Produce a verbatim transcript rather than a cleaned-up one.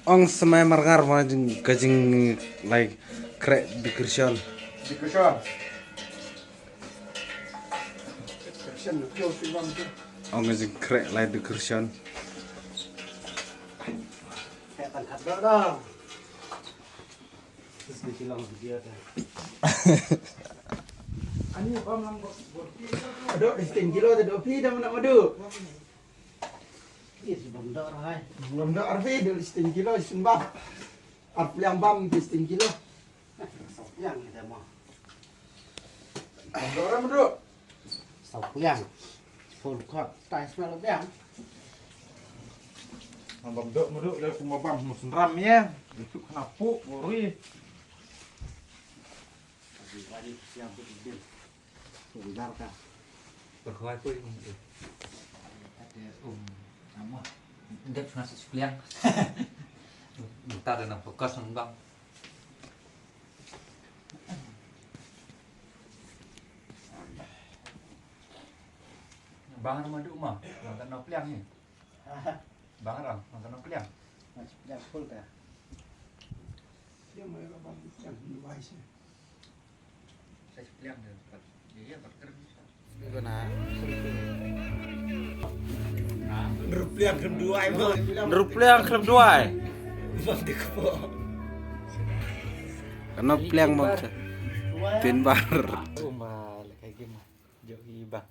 Ong smai marngar ma jing ka jing lai krek decoration. Decoration. Decoration, okay, okay, bang tu. Ong ka jing krek lai decoration. Kayak tangkat dah dah. Terus dia bilang video dah. Ani apa malam bor-, bor-, Aduh, di stand kilo tu, dua puluh dah mana madu. Yes, belum dah, hai. Belum dah, Arfi, dua stand kilo, sembah. Arfi yang bam, di stand kilo. Yang kita mah. Belum dah, madu. Saw piang. Full court. Tai smell piang. Ngam bam dok mudok dah, kumba bam mesti ram ya. Itu kena puk bori. Lagi lagi siang tu dia. Benar kah? Berkhawai pun itu. Ada um nama? Dek nasi sepiang. Bentar dan fokus nang bang. Bang Armando mah, bang kan noplang ni. Bang Ram, bang kan noplang. Mas dah full dah. Dia mai ka bang yang dua isi. Saya pliang dia. Dia dia berker. Guna. Rupliang kedua ai bang. Rupliang kedua ai. Bang dikepok. Kan noplang bang. Tin bar. Umbal kayak gimana? Jauh ibang.